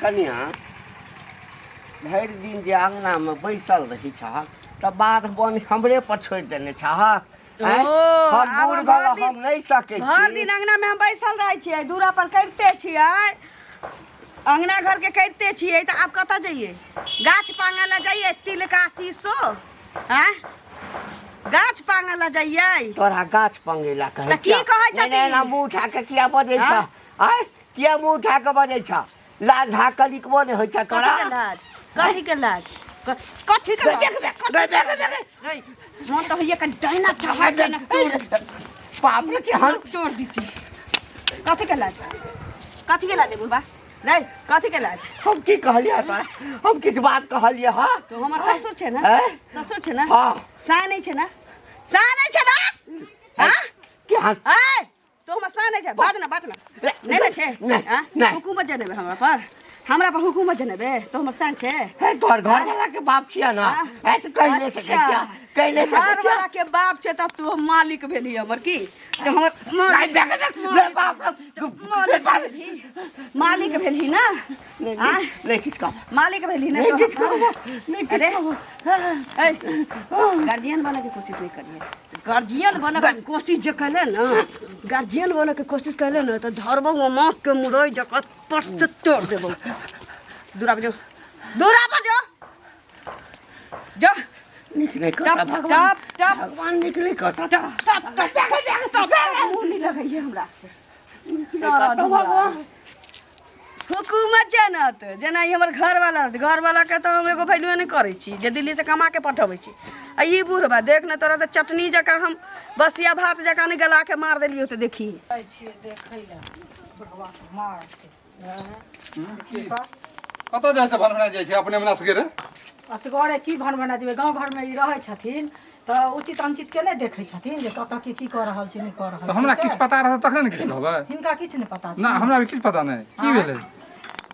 कनिया, भरि दिन जे अङ्गनामे बैसल रहै छहक तऽ बाध बन हमरे पर छोड़ि देने छहक? आँय? ओ, हम आब बूढ़ हम भऽ भरि दिन हम नहि सकै भरि छी। दिन अङ्गनामे हम बैसल रहै छियै, दूरा पर करिते छियै, अङ्गना घरके करिते छियै, तऽ आब कतऽ जइयै? गाछ पांगऽ लए जइयै? तिलका शीशो आँय, गाछ पांगऽ लए जइयै? तोरा गाछ पंगेला कहै तऽ की छियौ? कहै नहि, नहि, एना छथिन? मुँह उठा कऽ किया बजै छह? आँय? आँय, किया मुँह उठा कऽ बजै छह? लाज धाक कनिकबो नहि होइ छह तोरा? कथी के लाज? कथी के लाज? कथी के लाज? गै, गै, गै, गै, गै। रै, मोन तऽ होइए कनि डाइना चढ़ा के ने तोड़। बाप रे, केहन तोड़ दिती। कथी के लाज? कथी के लाज बुढ़बा रै? कथी के लाज? हम की कहलियै तोरा? हम किछु बात कहलियै? हँ, तो हमर ससुर छै ने? हैं? ससुर छै ने? हँ। सा नहि छै ने? सा नहि छै ने? हँ? केहन ऐ, तो हमर सा नहि छै? बाज ना, बाज ना। नहि ने छै? नहि, आँ? नहि। हुकुमत जनेबे हमरा पर? हमरा पर हुकुमत जनेबे? तो हमर सा छै? हे, तोहर घर वाला के बाप छियै ने? हाँ। हे, तऽ कहि नहि सकै छियै, कहि नहि सकै घर छियै। वाला के बाप छै तब तू मालिक भेली हमर की? तो हमर नहीं, मालिक बेग, बेग, रे बाप रे, मालिक भेलही, मालिक भेलही ना? नहीं, आँ? नहीं, नहीं किछु कहब। मालिक भेलही ना? नहीं तो किछु कहब, नहीं किछु अरे। कहब। ऐ, गार्जियन बने के कोशिश नहीं करिए। गार्जियन बने के कोशिश जे कैले ना, गार्जियन बने के कोशिश कैले ना, तो धरबो माँ के मुरई जका पर से तोड़ देबो। दूरा पर जो, दूरा पर जो, जो। नीक नहि करता। टप, भगवान। टप, टप। भगवान नीक नहि करता। टप टप टप टप, मुँह नहीं लगैए हमरा से। सारा करता दुआ। भगवान। हुकूमत जानत जेना ई हमर घरवाला रहत। घरवालाके तऽ हम एगो वैल्यूए नहि करै छी जे दिल्लीसँ कमा के पठबै छी। आ ई बूढ़बा देख ने, तोरा तऽ चटनी जकाँ हम बसिया भात जकाँ नहि गला के मार देलियौ तऽ देखी। जाइ छियै देखै लए बुढ़वा के मारतै। कतऽ जाइ छै? भनभना जाइ छै अपने मने असगरे। असगरे की भनभना जेबै? गाँव घरमे ई रहै छथिन तऽ उचित अनुचित के नहि देखै छथिन जे कतऽ के की कऽ रहल छै, नहि कऽ रहल तऽ हमरा छै किछु से। पता रहतै तखने ने किछु कहबै। हिनका किछु नहि पता छै। ना, हमरा भी किछु पता नहि की भेलै।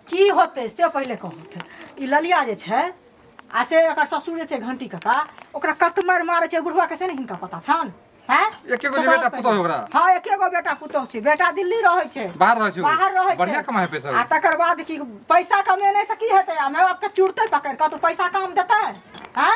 की होतै से पहिले कहू। ई ललिया जे छै आ से एकर ससुर जे छै घंटी काका, ओकरा कत मारि मारै छै बुढ़वा के, से ने हिनका पता छनि? हैं? एके गो जे से बेटा कहू पुतोहु पहिले। ओकरा? हँ, एके गो बेटा पुतोहु छै। बेटा दिल्ली रहै छै। बाहर रहै छै ओ? बाहर रहै छै। बढ़िया कमाइ है पैसा ओ। आ तकर बाद की पैसा कमेने से की हेतै? आ माय बाप के चुरतै पकड़ि कऽ तऽ पैसा काम देतै? हैं?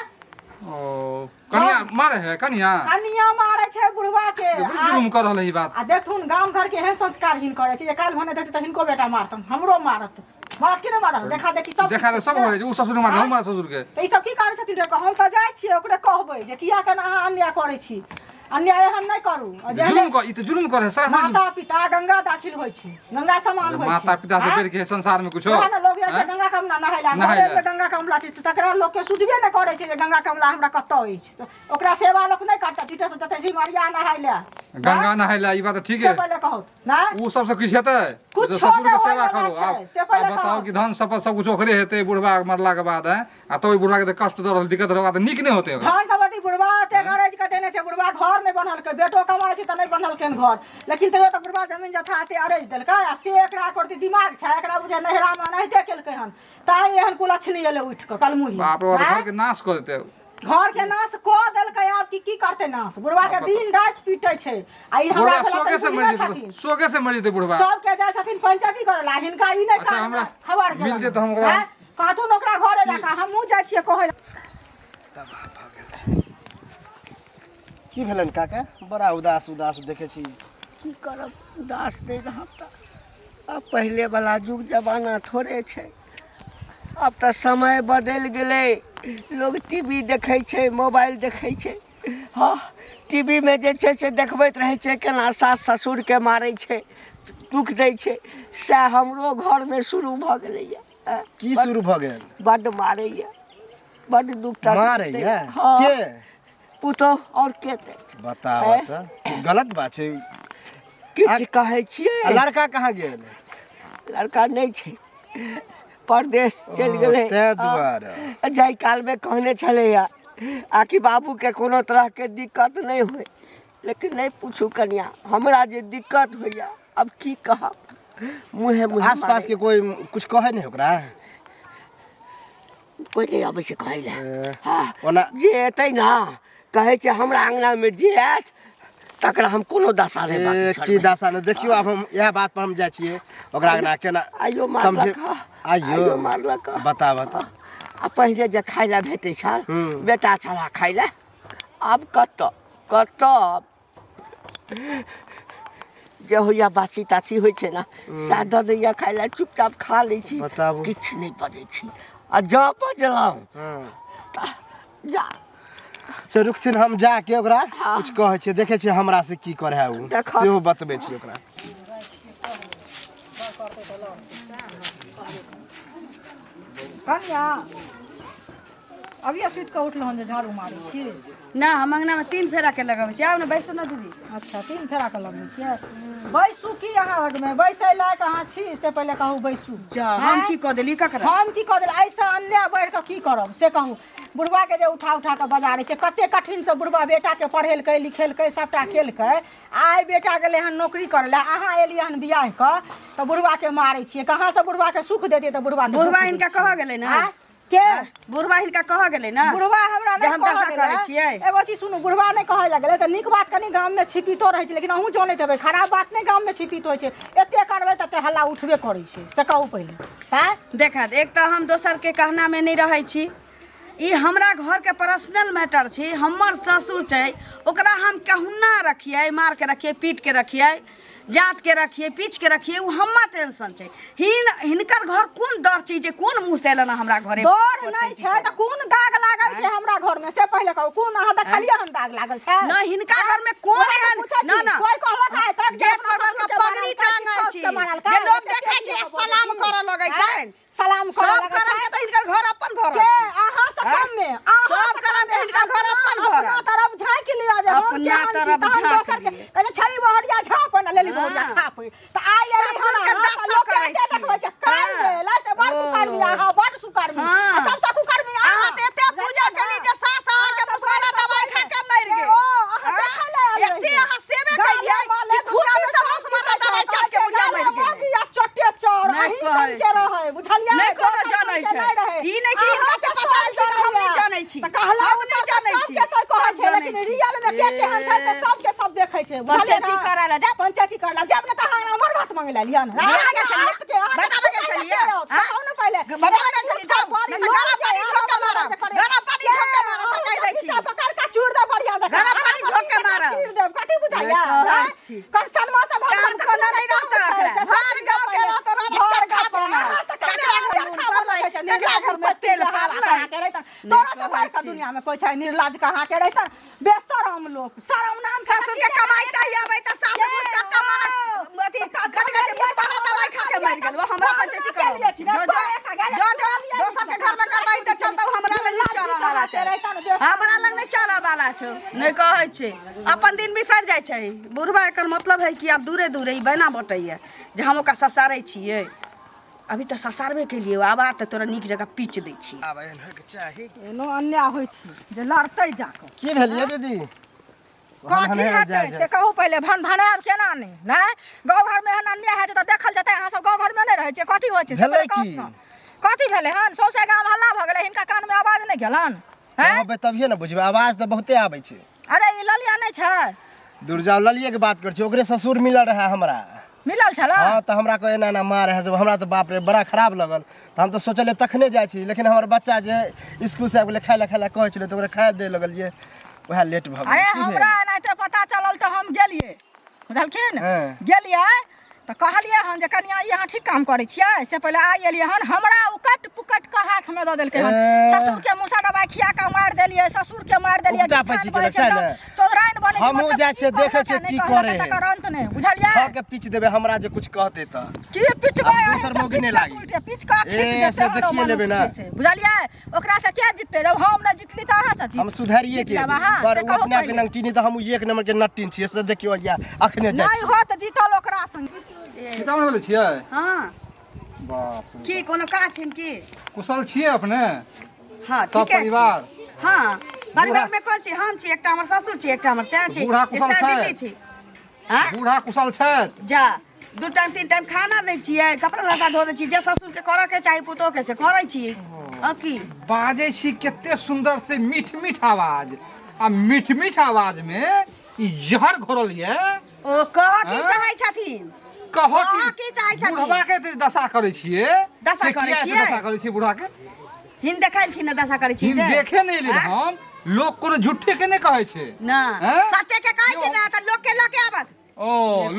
ओ कनिया मारे है कनिया? कनिया मारै छै बुढ़वा के। ये बड़ी जुलुम कर रहल है ई बात। आ देखथुन, गाम घर के एहन संस्कारहीन करै छै जे काल्हि भने देखतै तऽ हिनको बेटा मारतन, हमरो मारत। मारत कि नहि मारत? देखा देखी सब। देखा दे सब होइ छै। उ ससुर मारे, हम मारे ससुर के। तऽ ई सब की करै छथिन रे? हम तऽ जाइ छियै, ओकरे कहबै जे किया केना अहाँ अन्याय करै छी। अन्याय एहन नहि करू आ जेहने जुलुम कर, ई तऽ जुलुम करे सरासर जुलुम। माता पिता गंगा दाखिल होइ छै, गंगा समान होइ छै। माता पिता से आँय? बढ़ि के संसार में कुछो? वएह ने लोग जाइ छै आँय? गंगा कमला नहाय लए। नहाय लए। घरेमे गंगा कमला छै तऽ तकरा लोकके सुझबे नहि करै छै जे गंगा कमला हमरा कतऽ अछि। तऽ ओकरा सेवा लोक नहि करतै। जीते से जतै सिमरिया नहाय लए। गंगा नहाय लए, ई बात तऽ ठीक से है। पहिले कहू नहि। उ सबसँ किछु हेतै? कुछो जे ससुर के नहि सेवा होइवला करू। छै, आब से पहिले आब बताउ कहू। कि धन संपत्ति सब कुछ ओकरे हेतै बुढ़वा मरला के बाद है, आ तो ओहि बुढ़वा के तऽ कष्ट दऽ रहल, दिक्कत रहल तऽ नीक नहि होतै ओकरा। धन सम्पत्ति बुढ़वा एते गरज कटेने छै। बुढ़वा घर नहि बनलकै। बेटो कमाइ छै तऽ नहि बनलकै घर, लेकिन तैयो तऽ बुढ़वा जमीन जथा एते अरैज देलकै। आ से एकरा करती दिमाग छै? एकरा बुझे नैहरामे एनाहिते केलकै हन, ताहि एहन कुलक्षणी एलै उठि कऽ कलमुही। बाप रे बाप, आँय? घर के नाश कऽ देतै। घर के नाश कऽ देलकै। आब की की करतै नाश? बुढ़वा के आब बताउ। दिन राति पीटै छै। आ ई हमरा बुढ़वा भेला शोके तऽ से बुझबे मरि जेतै। छथिन। शोके से मरि जेतै बुढ़वा। सबके जाइ छथिन पंचायती करै ला, हिनका ई नहि अच्छा, कान हमरा खबर मिल गेलनि। जेतै हम ओकरा- आँय? कहथुन ओकरा घरे जाकऽ, हमहूँ जाइ छियै कहै लए। तबाह भऽ गेल छै। की भेलनि काका? बड़ा उदास उदास देखै छी। की करब, उदास नहि रहब तऽ? आब पहिलेवला युग जमाना थोड़े छै। आब तऽ समय बदलि गेलै। लोग टी वी देखै छै, मोबाइल देखै छै। हँ, टी वी मे जे छै से देखबैत रहै छै केना सास ससुरके मारै छै, दुःख दै छै। सएह हमरो घरमे शुरू भऽ गेलैए। की शुरू भऽ गेल? बड्ड मारैए, बड्ड दुःख तकलीफ मारैए? दैए। हँ। के? पुतोहु, आओर के देत? बताब। आँय? तऽ गलत बात छै। किछु कहै छियै? आ लड़का कहाँ गेल? लड़का नहि छै, परदेश चलि गेलै। ताहि दुआरे। जाहि कालमे कहने छलैया आकि बाबूके कोनो तरहके दिक्कत नहि होइ, लेकिन नहि पूछू कनिया, हमरा जे दिक्कत होइया अब की कहब, मुँहे मुँहे। आस पास के कोई कुछ कहे नहीं ओकरा? कोइ नहि अबै छै कहै लए। हँ। ओना जे एतै ने, कहै छै हमरा अङ्गनामे जे आयत तकरा हम कोनो दशा नहि बाकी ए, की छोड़बै। दशा ने देखियौ आब हम इएह बात पर हम जाइ छियै ओकरा अंगना केना आइयो समझे मारलक हँ, आइयो आइयो मारलक हँ। बता बता आ पहिले जे खाय लए भेटै छल हूँ। बेटा छला खाय लए आब कतऽ कतऽ जे होइया बासी तासी होइ छै ने सएह दऽ दैया खाय लए चुपचाप खा लै छी बताबू। किछु नहि बजै छी आ जँ बजलहुँ हँ तऽ जा से रुकथिन हम जाके ओकरा हाँ। कुछ कहै छियै देखै छियै हमरा से की करै है ओ देखऽ। सेहो बतबै छियै ओकरा कनिया अभिये सुति कऽ उठलहुँ हन जे झाड़ू मारै छी ना हम अंगना में तीन फेरा के लगबै छी आउ ने बैसू ने दीदी अच्छा तीन फेरा के लगबै छियै बैसू की अहाँ लगमे बैसै लायक अहाँ छी से पहिले कहू बैसू जा हम की कऽ देली ककरा हम की कऽ देली एहिसँ अन्याय बढ़ि कऽ की करब से कहू बुढ़बाके जे उठा उठा कऽ बजारै छै कते कठिनसँ बुढ़बा बेटाके पढ़ेलकै लिखेलकै सभटा केलकै आइ बेटा गेलै हन नौकरी करै लए अहाँ एलियै हन बियाह कऽ तऽ बुढ़बाके मारै छियै कहाँसँ बुढ़बाके सुख देतियै तऽ बुढ़बाके बुढ़बा दुःख दै हिनका छियै। कहऽ गेलै ने आँय? के बुढ़बा हिनका कहऽ गेलै ने बुढ़वा हमरा जे नहि हम कहऽ दशा गेलै। करै छियै। एगो चीज सुनू बुढ़वा नहि कहऽ लगलै तऽ नीक बात कनि गाममे छिपितो रहै छै लेकिन अहूँ जनैत हेबै खराब बात नहि गाममे छिपित होइ छै एते करबै तते हल्ला उठबे करै छै से कहू पहिले आँय देखा एक तऽ हम दोसरके कहनामे नहि रहै छी ई हमरा घरके पर्सनल मैटर छी हमर ससुर छै ओकरा हम कहुना रखियै मार के रखियै पीट के रखियै जात के रखियै पीच के रखियै ओ हमर टेंशन छै हिन हिनकर घर कोन डर छै जे कोन मुँह से एलन हमरा घरे डर नहि छै तऽ कोन दाग लागल छै हमरा घर में से पहिले कहू कोन अहाँ देखलियै हन दाग लागल छै न हिनका घर में कोन ओएह तऽ एहन पूछै छी, न न कोइ कहलक आइ तक जे गेट अपना पर ससुरके बड़का पगड़ी मारलकै, टांगल साउसके छी मारलकै, जे लोग एते देखै के छै लोक बोलै सलाम छी? करऽ लगै आँय? छै सलाम करऽ सब लगै करम छै। के तऽ हिनकर घर अपन भरल के छै अहाँ से आँय? कम में अहाँ सब से करम कम के में, हिनकर घर अपन अपना भरल। तरफ झाँकि लिअ जे हम अपना केहन छी, तरफ तहन झाँकि दोसर के लिअ। कहै छै, छड़ी बहरिया झाँप ने लेली बहरिया हाँ। खाप तऽ आइ एली हन ससुर के अहाँ, तऽ दशा लोक करै एते छी। देखबै छै काल्हि हाँ। भेलै से बड़ ओ। कुकर्मी अहाँ बड़ सुकर्मी आ हाँ। सबसँ कुकर्मी अहाँ तऽ एते पूजा केली जे सास अहाँके मुसमाना दवाइ खा के मरि गेल ओ, अहाँ हाँ? देखै लए आयल एते रहियै। अहाँ सेवे केलियै कि खुशी से मुसमाना दवाइ चाट के बुढ़िया मरि गेलै चट्टे चोर नहि अहीं कहै सन के छी। रहै बुझलियै नहि कोनो दोसर जनै सन के छै। नहि रहै। ई नहि कि हिनका से अहाँ पछायल छी तऽ हम नहि सब जनै छी। तऽ कहला हम नहि जनै छी। सबके सब कहै सब छै जनै लेकिन छी। रियल में के केहन छै से सबके सब देखै छै बुझलियै पंचायती ने? करै लए जाउ। पंचायती करै लए जायब ने तऽ अहाँ हमर बात मांगै लए एलियै हन। बियाह गेल छलियै? अहाँके- अहाँके बताबै गेल छलियै? से कहू ने पहिले। बताबै गेल छलियै? जाउ, नहि तऽ गरम पानी झोंक के मारब। गरम पानी झोंक के मारब, से कहि दै छी। पकड़ के चूर दे बढ़िया जकाँ। गरम पानी झोंक के मारब। चीर देब कथी बुझाइया नहि कहै आँय? छी। कंसनमा से भगवान काम कोनो नहि रहतै ओकरा। से भर गाँव के रहतै, रहतै भर चरखा गाँव के। बनल। अहाँ से कमे ककरा घरमे चरखा नून बनल पड़लै, छै, ककरा घरमे तेल पड़लै। तोरा से बढ़ के दुनिया में कोई छै निर्लाज कहाँ के रहतै बेशरम लोक शरम नाम के ससुर के कमाई तऽ आबै तऽ सास ससुर चट्टा मारत अथी कथी कहै छै मुसबारा दवाई खा के मरि गेल ओ हमरा पंचायती करो जो जो जो जो दोसर के घर में करबाई तऽ चलतौ हमरा लग नहि चलऽ वाला छै हमरा लग नहि चलऽ वाला छौ नहि कहै छै अपन दिन बिसरि जाइ छै बुढ़बा एकर मतलब है कि आब दूरे दूरे ई बहना बटैया जे हम ओकरा ससारै छियै अभी तऽ ससारबे केलियै आब आ तऽ तोरा नीक जकाँ पीच दै छी आब एहन होइके चाही एनो अन्याय होइ छै जे लड़तै जाकऽ की भेल ये दीदी कथी हेतै से कहू पहिले भन भनायब केना नहि नहि गाँव घरमे एहन अन्याय हेतै तऽ देखल जेतै अहाँ सब गाँव घरमे नहि रहै छियै कथी होइ छै से भेलै पहिले कहू की? ने। कथी भेलै हन सौंसे गाम हल्ला भऽ गेलै हिनका कानमे आवाज नहि गेलन हैं कहबै तभिए ने बुझबै आवाज तऽ बहुते आबै छै अरे ई ललिया नहि छै दूर जाउ ललिए के बात करै छी ओकरे ससुर मिलल रहए हमरा मिलल छल हाँ तऽ हमरा कहै एना एना मार है हमरा तऽ बाप रे बड़ा खराब लगल तऽ हम तऽ सोचलियै तखने जाइ छी लेकिन हमर बच्चा जे स्कूल से आबि गेलै खाय लए खाय लए कहै छलै तऽ ओकरा खाय दे लगलियै वएह लेट भऽ अरे गेलै की भेल हमरा एनाहिते पता चलल तऽ हम गेलियै बुझलखिन हँ। गेलियै तऽ कहलियै हन जे कनिया ई अहाँ ठीक काम करै छियै से पहिले आइ एलियै हन हमरा उकट पुकट कऽ हाथमे दऽ देलकै हन ए। ससुर के मुसा दबाई खिया कऽ मारि देलियै ससुर के मारि देलियै उकटा जेठान पैची बनै केलक, छै सएह ने? चौधराइन बनै छै हमहूँ मतलब जाइ छियै, की देखै कहलक छियै आ नहि की कहलक करै है। तकर अंत नहि बुझलियै खा के पीच देबै हमरा जे कुछ कहतै तऽ की पिचबै आब दोसर अहीं मौगी के नहि पीच लागी। कऽ उल्टे पीच कऽ खींच ए, देतै से हन ओ देखिए मनुख लेबै ना। छै से बुझलियै ओकरा से के जीततै जब हम नहि जीतली तऽ अहाँ से जीत हम सुधारिए जीत के लेब अहाँ, पर से ओ कहू अपने आपके पहिले। नंगटीनी तऽ हम एक नंबर के नट्टीन छियै से देखियौ या अखने जाइ नहि होत जीतल ओकरा संग सीतामढ़ी बोलै छियै हँ बाप रे की कोनो काज छै की कुशल छियै अपने हँ सब ठीके छी। परिवार हँ परिवार में कोन छी हम छी एकटा हमर ससुर छी एकटा हमर सैं छी बूढ़ा कुशल सैं छै? दिल्ली छी हँ बूढ़ा कुशल छथि जा दू टाइम तीन टाइम खाना दै छियै कपड़ा लत्ता धो दै छियै जे ससुरके करऽ के चाही पुतोहके से करै छियै आओर की बाजै छी कते सुन्दर से मीठ मीठ आवाज आ मीठ मीठ आवाज में ई जहर घोरल ये। ओ कह की आँय? चाहै छथिन? कहो कह की चाहै छथिन? बुढ़वा के एते दशा करै छियै। दशा से करै किया एते छियै? दशा करै छियै बुढ़वा के? हिन देखेलखिन ने दशा करै छी हिन जे? देखे नहि एलियै आँय? हम। लोक कोनो झूठे के नहि कहै छै। ना आँय? सच्चे के कहै छै ने तऽ लोक के लऽ के आबत। ओ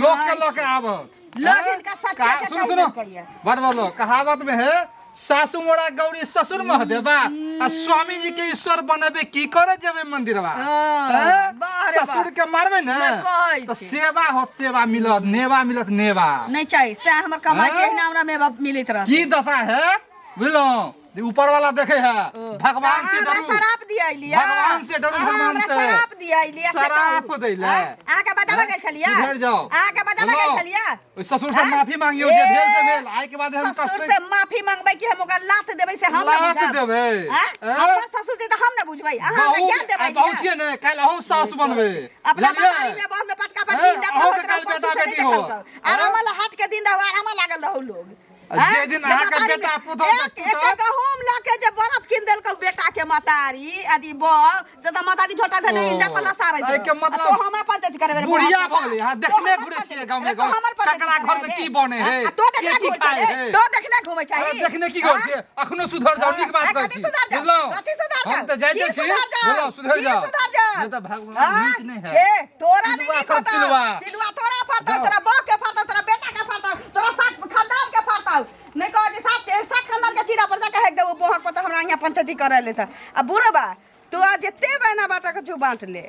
लोक के लऽ के आबत। लोग आँय? हिनका सच्चे के सुनू कहि सुनू देलकैया। बड़ बोलो कहावत में है, सासू मोरा गौरी ससुर महदेवा आ स्वामी जी के ईश्वर बनेबे की करे जेबे मंदिरवा। हाँ, आँय? वाह रे वाह। ससुर के मारबे ने नहि कहै तऽ छै। सेवा होत, सेवा मिलत, नेवा मिलत, नेवा नहि चाही सएह हमर कमाइ छै, आँय? एहिना हमरा मेवा मिलैत रहत। की दशा है बुझलहुँ? जे ऊपर वाला देखे है, भगवान से अहाँ हमरा डरू। शराब दियैलियै। भगवान से डरू, अहाँ भगवान हमरा से। शराब दियैलियै, से शराब कहू। दैले। आँय? अहाँके बजाबऽ गेल छलियै? सुधरि जाओ। अहाँके बजाबऽ गेल बुझलहुँ? छलियै? ओहि ससुर से आँय? माफी मांगियो, जे भेल से ए, भेल। आइ के बाद हम ससुर कष्ट से माफी मांगबै कि हम ओकरा लात देबै से हम ने लात बुझब। देबै। आँय? आँय? हमर ससुर जी तऽ हम ने बुझबै, अहाँ हमरा बहू ज्ञान देबै आइ बहू किया? छियै ने, काल्हि अहूँ सास बनबै। अपना बुझलियै? मतारी में बह में पटका पटकी आँय? इंडा अहूँके होइत रहू, काल्हि परसू से बेटा नहि बेटी होत। देखलकौ। आराम वाला हाट के दिन रहू, आराम लागल रहू लोग। आ जे आँय? दिन जे अहाँके मतारी बेटा में पुतहु के एक पुतहु- गहूम लऽ के जे बरफ कीन देलकौ बेटा के मतारी अथी बह से तऽ मतारी झोटा धने ओ, इंडा पर लसारैत एहिके रहौ। आ मतलब तो हमरा पंचायत करबे रे बुढ़िया बौआ। भऽ गेलै, अहाँ तो देखने हमर घुरै छियै पंचायत- गाँवमे अरे तो गाँव। हमर पंचायत ककरा करबे घरमे रे। की बनै है? आ तो देखने के की घुमै खाइ छही? है? तो देखने घुमै छही? अरे देखने की घुमै छियै? अखनो सुधर जाउ, नीक बात हाँ? कहै कथी छी। सुधर जाउ? बुझलहुँ? कथी सुधर हम जाउ? तऽ जाइते की छी। सुधर जाउ? बुझलहुँ, सुधर की जाउ। सुधर जाउ? नहि तऽ भगवान हाँ? नीक नहि है। ए, तोरा नहि पिलुआ नीक सब होतौ। पिलुआ। पिलुआ तोरा फड़तौ, जाउ। तोरा बाप के फड़तौ, तोरा बेटा के फड़तौ, तोरा सात खानदान के फड़तौ। नहि कह जे सात सात खानदान के चीरा पर जाके हेक देबो बोहक पर, तऽ हमरा यहाँ पंचायती करै ले तऽ। आ बुढ़बा तू आ जते बहना बाटा के छौ बाँट ले।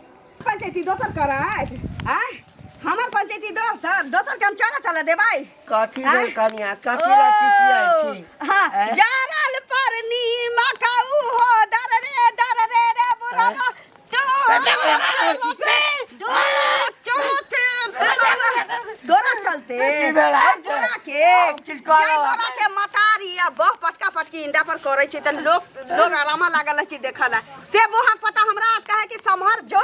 पंचायती दोसर कराय आय, हमर पंचायती दोसर दोसर के हम चला चला देबै। कथी आँय? भेल कनिया, कथी ला चिचियाइ छी? हाँ, आँय? जरल पर नीमक हो दर रे दर रे रे बुढ़बा तोरा चलते की भेल? आँय? तोरा के किछु कहलहुँ? जाहि तोरा के मतारी आ बह पटका पटकी इंडा पर करै छै तऽ लोक लोग आरामा लागल रहै छै देखऽ ला, से बोहक पता हमरा कहे कि सम्हर जो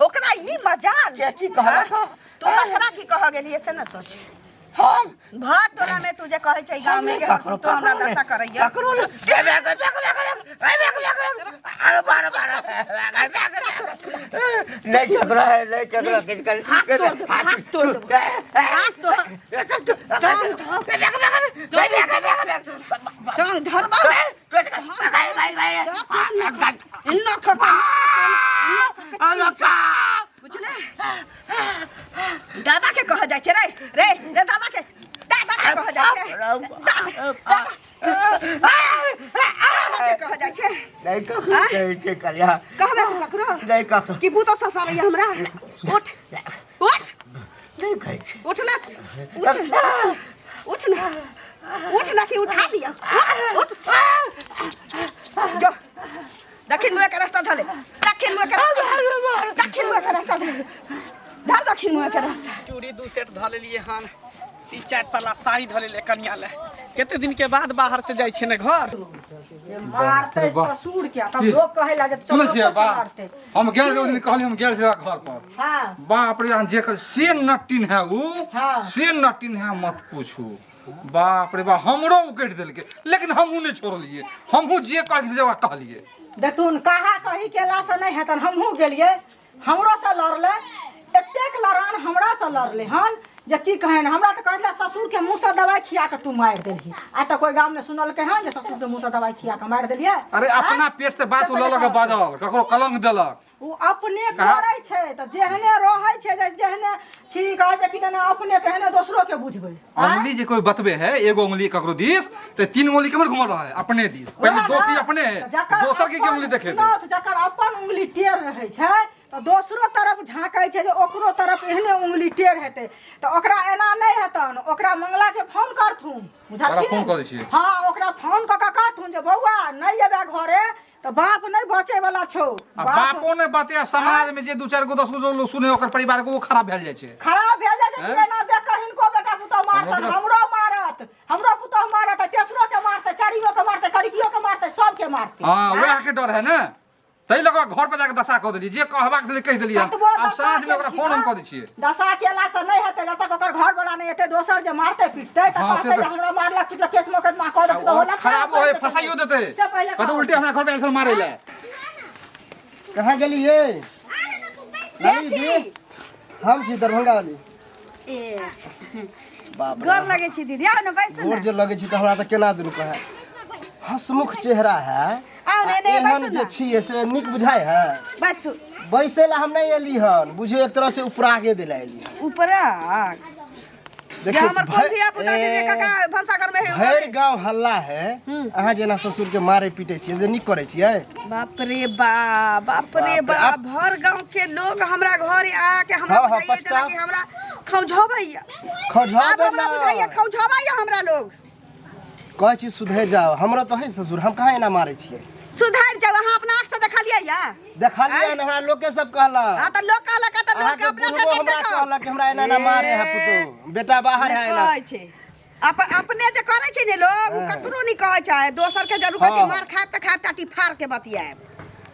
ओकरा ई मजाल। के की कहलक? हाँ? तू तकरा की कह गेलियै से न सोच। हम भर टोला में तू जे कहै छै गाँव में कि ककरो तू हमरा ककरो दशा करैया। ककरो नहि। ए, बे, बे, बे, बे, बे, बे, बे, बे, बे, अरे बारे, बारे, बे, बे, बे। नहि ककरो है, नहि ककरो किछु कर। हाथ तोड़ देबो, हाथ तोड़ देबो, हाथ तोड़। टांग धरबा इन्ना खका बुझले, दादा के कह जाइ छै रे रे रे, दादा के दादा के कह जाइ छै, दादा के कह जाइ छै। नहि ककरो कहै छै कलिया। कहबे तू ककरो? नहि ककरो। कि भूतो ससारैया हमरा? उठ उठ। नहि कहै छै। उठ ले, उठ उठ ना, उठ ना कि उठा दिया। उठ उठ, जो दक्षिण मुँह के रास्ता धले, दक्षिण मुँह के रास्ता, दक्षिण मुँह के रास्ता धले, धर दक्षिण मुँह के रास्ता। चूड़ी 2 सेट धऽ लेलियै हन, 3-4 पल्ला साड़ी धऽ लेलियै कनिया ले। कते दिन के बाद बाहर से जाइ छै ने घर। मारतै ससुर के तब लोग कहै ला जे सुनै छियै चलो बा? मारतै। हम गेल रही ओहि दिन, कहली हम गेल छलियै घर पर। हाँ। बाप रे, जे से नटिन है उ। हाँ। से नटिन है, मत पूछू। बाप रे बाप, हमरो उकटि देलकै, लेकिन हमहूँ नहि छोड़लियै, हमहूँ जे कहलियै से कहलियै। देखथुन, कहा कही केला से नहि हेतन। हमहूँ गेलियै, हमरो से लड़लै, एतेक लड़ान हमरा से लड़लै हन जे की कहन। हमरा तऽ कहले ससुर के मुँह से दवाई खिया के तू मारि देलही। आ तऽ कोई गाँव में सुनलकै हन जे ससुर के मुँह से दवाई खिया के मारि देलियै? अरे अपना पेट से बात से ओ लऽ लऽ के पहिले बाजल, ककरो कलंक देलक। ओ अपने कहा- करै छै तऽ जेहने रहै छै, जे जेहने छी कहै छै कि नहि अपने तेहने दोसरो के बुझबै। आँय? उंगली जे कोई बतबे है, एगो उंगली ककरो दिस तो 3 उंगली केमहर घुमल रहे अपने दिस। पहले ओएह दो ना, की अपने है, जकर दोसर के अपन- उंगली देखे दे। सुनौ तऽ जकर अपन उंगली टेढ़ रहै छै तऽ दोसरो तरफ झाँकै छै जे ओकरो तरफ एहने उंगली टेढ़ हेतै, तऽ ओकरा एना नहि हेतन। ओकरा मंगला के फोन करथुन, बुझलखिन? ओकरा फोन कऽ दै छियै। हाँ, ओकरा फोन कऽ के कहथुन जे बौआ नहि एबै घरे तऽ बाप नहि बचे वाला छौ। आ बापो नहि बते, आ समाज में जे 2-4 गो 10 गो लोग सुने ओकर परिवार के, वो खराब भेल जाइ छै। खराब भेल जाइ छै कि हैं? एना देख कऽ हिनको बेटा पुतहु मारतन, हमरो मारत, हमरो पुतहु मारत, तेसरो के मारतै, चारिमो के मारतै, कड़कियो के मारतै, सबके मारतै। हाँ, वएह के डर है ने, ताहि लऽ कऽ घर पर जाके दशा कऽ देलियै, जे कहबाक छलै कहि देलियै। कतबो आब दशा साँझ में ओकरा केलखिन फोन हम हँ, कऽ दै छियै। दशा केला से नहि हेतै, जब तक ओकर घर वाला नहि हेतै, दोसर जे मारतै पिटतै तऽ हाँ, से कहतै जे तऽ- हमरा मारलक पिटलक, केस मोकदमा कऽ देतै, तऽ और होला खराबो है, फसाइयो देतै, से पहिले कहतै उल्टे हमरा घर पर आयल छल मारै लए। कहाँ गेलियै? के छी? हम छी दरभंगा वाली। ए बाप रे। गोर लगै छी दीदी, आउ ने बैसू गोर ने। जे लगै छी तऽ हमरा तऽ केना दुनू कहै, हंसमुख चेहरा है। आउ ने, आ एने एहन बैसू जे ने। छियै से नीक बुझाइ है? बैसू। बैसै लए हम नहि एली हन, बुझियौ एक तरह से उपरागे दिला एली हन। उपरा जे देखियौ, हमर कोन धिया पुता छै जे काका भनसाघर में है? भरि गाँव हल्ला है, अहाँ जेना ससुर के मारे पीटे छियै जे नीक करै छियै? बाप रे बाप, बाप रे बाप रे, बाप, भर गांव के लोग हमरा घर आके हमरा हाँ, हाँ, बुझाइए जेना पछताव। कि हमरा खौझबैया। आब खौझाबै हमरा बुझाइए ना। खौझबैया हमरा लोग। कहै छी सुधरि जाओ, हमरा तऽ है ससुर, हम कहाँ एना मारै छियै? सुधरि जाओ, अहाँ अपना आँख से देखलियै या? देखलियै हन, हमरा लोके सब कहलक। हाँ तऽ लोग कहलक तऽ लोग अहाँके के अपना बुढ़बो टेटर हमरा देखो। कहलक कि हमरा एना एना मारे है पुतोहु, बेटा बाहर है एना। कहै छै अपने जे करै छै ने लोग, उ हाँ। ककरो नहि कहै छै, दोसर के जरूर कहै छै। हाँ। मार खायब तऽ खायब, टाटी फाड़ के बतियाएब।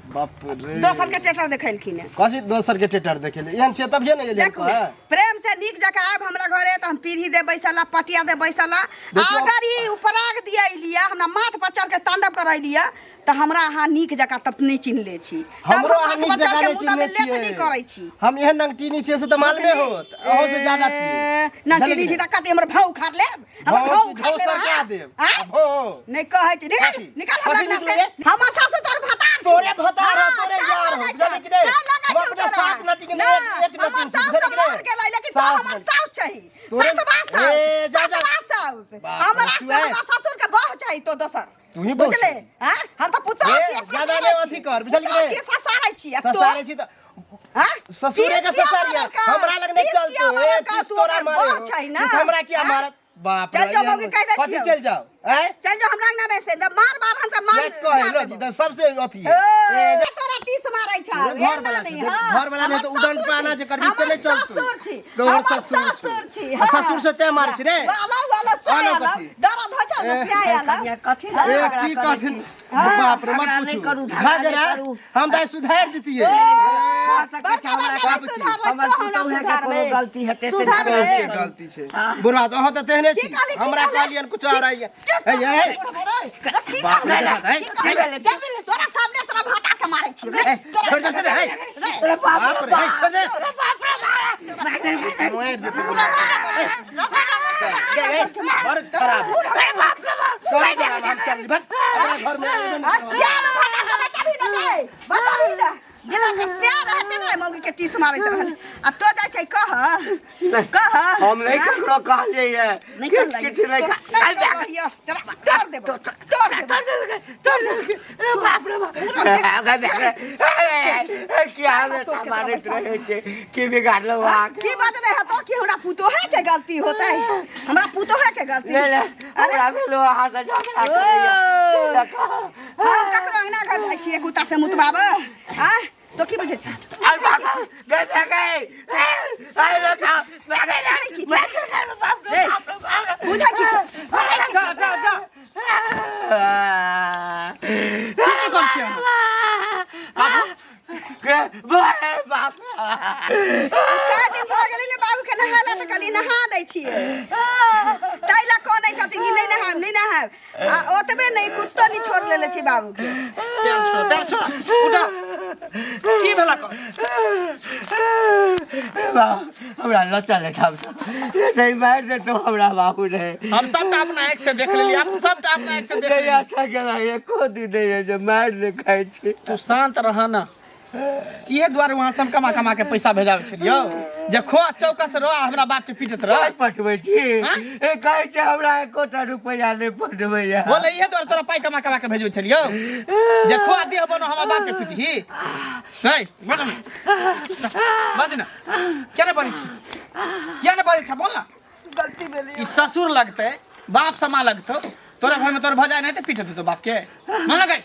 बाप रे, दोसर के टेटर देखेलखिन हेँ। कथी दोसर के टेटर देखेले? एहन छियै तभिए ने एलियै। देखू, कहै प्रेम से नीक जकाँ आयब हमरा घरे तऽ हम पीढ़ी दे बैसला, पटिया दे बैसला। देखियौ- अगर ई उपराग दिया लिया, हमरा माथ पर चढ़ के तांडव करै लिया तऽ हमरा अहाँ नीक जकाँ तब नहि चिन्हले छी, तब हमरो हम अहाँ माथ नीक पर चढ़ जकाँ के नहि मुँह में चिन्हने लेट नहि छियै। करै छी। हम एहन नंगटीनी छियै से तऽ मालूमे होत, अहूँ से ज्यादा छियै। नंगटीनी छी तऽ कते हमर भाव उखाड़ लेब, हमर भाव भाव उखाड़ भाव लेब सरका अहाँ? देब। आँय? आ भाव। नहि कहै छी, निकाल कथी? निकाल हमरा कथी अंगना से। निकलू रे? हमर सासु तोर भतार छौ। तोरे भतार हौ, हाँ, तोरे ताल यार हौ, लगै छौ, बुझलही कि नहि? ताल लगै हम छौ अपने तोरा। सात नटी के ना, नहि, एक नटी हमर छी, सासु बुझलही तऽ कि नहि? मर गेलै, लेकिन तों सास हमर बन। सासु छही। तोरे- सातवा साउस, ए, जा, जा। सातवा साउस। बाप रे, हमरा तू से आए। हमर ससुर के बहू चाही तो दोसर। तू ही बहू बुझले? छी। हाँ? हम तऽ पुतोहु ए, छियै, ज्यादा ससारै नहि छी। अथी कर, बुझलही कि पुतोहु नहि? छियै, ससारै छी। आ तों? ससारै छी तऽ हाँ? ससुरे के तीस किया ससारिया मारलकै? हमरा लग नहि तीस किया चलतो। ए, मारलकै? तीस तू तोरा ओकर मारे बहू हो। छै ना? तीस हमरा किया हाँ? मारत? बाप चल रे, जाओ एहन मौगी, कहि दै कथी छियौ। चलि जाओ? आँय? चल जाओ हमरा अंगना में से, न मार मार हम सब मार से कहै झाड़ लोग, देबौ। ई तऽ सबसे अथी है। ए, ए, जा- तोरा टीस मारै छौ, घर एना वाला नहि, छै, हाँ। घर वाला नहि तऽ हमर उदंड ससुर पाना छी, जे करबी से हमर नहि चलतौ। ससुर छी, तोहर हमर ससुर छौ। ससुर छी, आ हाँ। ससुर से तैं मारै छी रे? आलो, आलो, से आलो आलो। कथी? दर्द होइ छौ ने, से आलो। कनिया, कथी लए ए, झगड़ा की करै कहथिन? छी? बाप रे, मत झगड़ा नहि पूछू। करू, झगड़ा नहि झगड़ा करू। हम तऽ सुधारि दितियै। भऽ सकै छै बड़का हमरा बड़का के- सुधारलै, हमर तो हमरा पुतोहुए के सुधारबै। कोनो गलती हेतै तऽ सुधारबै। झगड़ा के गलती छै बुढ़वा तऽ अहाँ तऽ तेहने की छी। कहली, की हमरा कहली? कहलियन कुछ और आइए। हे हे, की बाप रे, कहली? हे, की कहली? तोरा सामने तोरा भाता के मारै छियौ रे। तोरा- छोड़ दे रे, हे। रे बाप बाप रे, हे, छोड़ दे। रे बाप रे बाप। मारि देतै बुढ़वा। हे, हे, बड़ खराब। चल बुढ़वा, हम चल भाग। अपना घर में एबे नहि आ, करब। क्या रे भाता के बचाबही ना रे, बचाबही ना। जेना के सएह रहतै ने, मौगी के टीस मारैत रहल। आ तो जाइ छै कह कह। हम नहि ककरो कहलियै ये। नहि किछु कहलियै। किछु नहि नहि कहलियै। तोरा तोड़ देबौ, तोड़ देबौ। तोड़ देलकै, तोड़ देलकै। रे बाप रे बाप। किया हमेशा मारैत रहै छै? की बिगाड़लहुँ अहाँके? की बजलै हँ तो कि हमरा पुतोहे के गलती होतै? हमरा पुतोहे के गलती? नहि नहि, अरे हमरा भेलो अहाँ से झगड़ा करैया। ओ। देखो। हम ककरो अंगना घर जाइ छियै कुत्ता से मुतबाबऽ? आँ, तो की बुझै अरे बाप रे, गए गए। अरे देखो, गए बुझै की छै? बाप रे ए, बाप रे बाप रे। बुझै की छै? जा जा जा, की की करै छियै अहाँ? बाबू। के बाप। कए दिन भऽ गेलै ने बाबू के नहायला, तऽ कहलियै नहा दै छियै, ताहि लए कनै छथिन कि नहि नहायब, नहि नहायब। आ ओतबे नहि, कुत्तो नहि छोड़ लेले छी बाबू के। पैर छोड़, पैर छोड़, उठा। की भेला कर? हमरा लच्चा लेठाम नहीं मारि देतो हमरा बाबू ने। हम सबटा अपना आँखि से देख लेलियै, हम सबटा अपना आँखि से देख नहीं लेलियै। अच्छा केला एको दिन नहीं है जे मारि नहि खाइ छी। तू शांत रह ना। इहे दुआरे वहाँ से हम कमा कमा के पैसा भेजाबै छलियौ जे खो चौकस रह आ हमरा बाप के पीटत रह। पाइ पठबै छी? हाँ? ए, कहै छै हमरा एकोटा रुपैआ नहि पठबैया। बोले, इहे दुआरे तोरा पाइ कमा कमा के भेजबै छलियौ जे खो आ देह बनो, हमरा बाप के पीटही। नहीं, बज ना, बज ना। किया नहि बजै छी? किया नहि बजै छ? बोल ना। गलती भेलै। ई ससुर लगतै, बाप समा लगतौ। तोरा घर में तोर भजाय नहीं तऽ पीट देतौ बाप के मन लगै।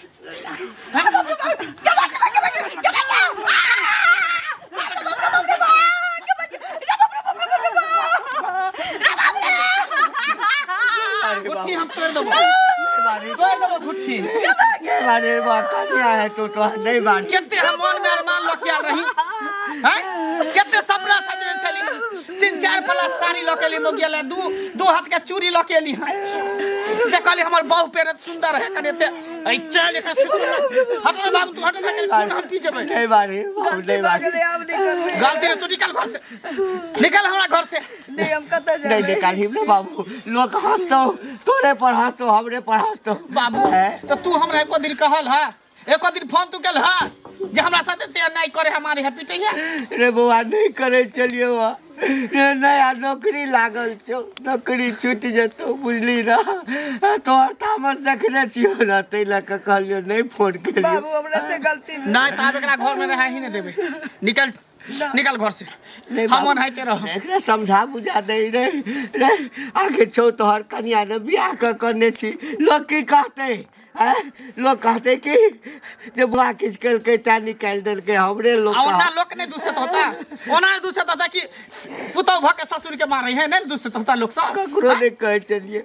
गुट्ठी हम तोड़ देबो, तोड़ देबो गुट्ठी। अरे बा, कनिया है तो तो नहीं बात। कते हम मन में अरमान लऽ के आयल रही हैं, कते सपना सजने छली। तीन चार पला साड़ी लऽ के एली मोगिया ले, दू दू हाथ के चूड़ी लऽ के एली हँ। जे कहली हमर बहु पेड़ सुंदर है कने ते ऐ चल एकर छुछु हट रे बाबू तू हट रे कने खून हम पी जेबै। नहीं मारी बाबू, नहीं मारी। आब नहीं करबै। गलती रे, तू निकल घर से, निकल हमरा घर से। नहीं, हम कतऽ नहीं जेबै? निकाली ने बाबू, लोग हंसतो, तोरे पर हंसतो, हमरे पर हंसतो। बाबू हैं? तो तू हमरा एको दिन कहल है, एको दिन फोन तू केल है जे हमरा साथे ते अन्याय करे हमारे है पीटे है? रे बौआ, नहीं करे चलियो रे, नया नौकरी लागल छौ, नौकरी छूटि जेतौ, बुझली ना? तोहर तामस देखने छियौ ना, ताहि लऽ कऽ कहलियौ नहीं फोन केलियौ। बाबू, हमरा से गलती भेल। नहीं तो आब एकरा घर में रहे ही नहीं देबे। निकल, निकल घर से। नहीं हम बाबू, ओनाहिते रहब। एकरा समझा बुझा दे रे। रे आखिर छौ तोहर कनिया ने बियाह कऽ कने छी, लोग की कहतै? आँय? लोग कहतै कि जे बुआ किछु केलकै तैं निकालि देलकै हमरे लोग। आ ओना लोक नहीं दूषित होता, ओना नहीं दूषित होता कि पुतहु भऽ के ससुर के मारे है? नहीं दूषित होता लोक सब? ककरो नहि कहै छलियै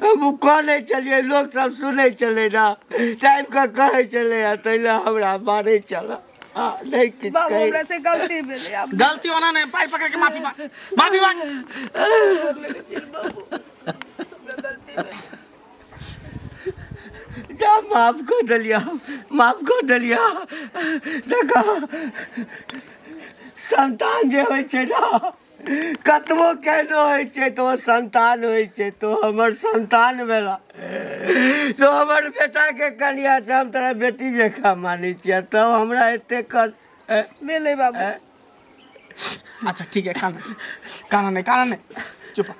हम, कहने छलियै, लोक सब सुनै छलै ना, टाइम के कहै छलै, आ ताहि लए हमरा मारै छल। आ नहि किछु बाबू, कहै। हमरा से गलती भेलै, आब गलती ओना नहीं, पाइ पकड़ के माफी मांग, माफी मांग। जा, माफ कऽ देलियै, माफ कऽ देलियै। देखो, संतान जे होइ छै ने, कतबो केहनो होइ छै तऽ ओ संतान होइ छै। तो हमर संतान भेला, तो हमर बेटाके कनिया छै, हम तोरा बेटी जकाँ मानै छियै, तब हमरा एते कष्ट भेलै बाबू। अच्छा ठीक है, काना, काना नहीं, काना नहीं।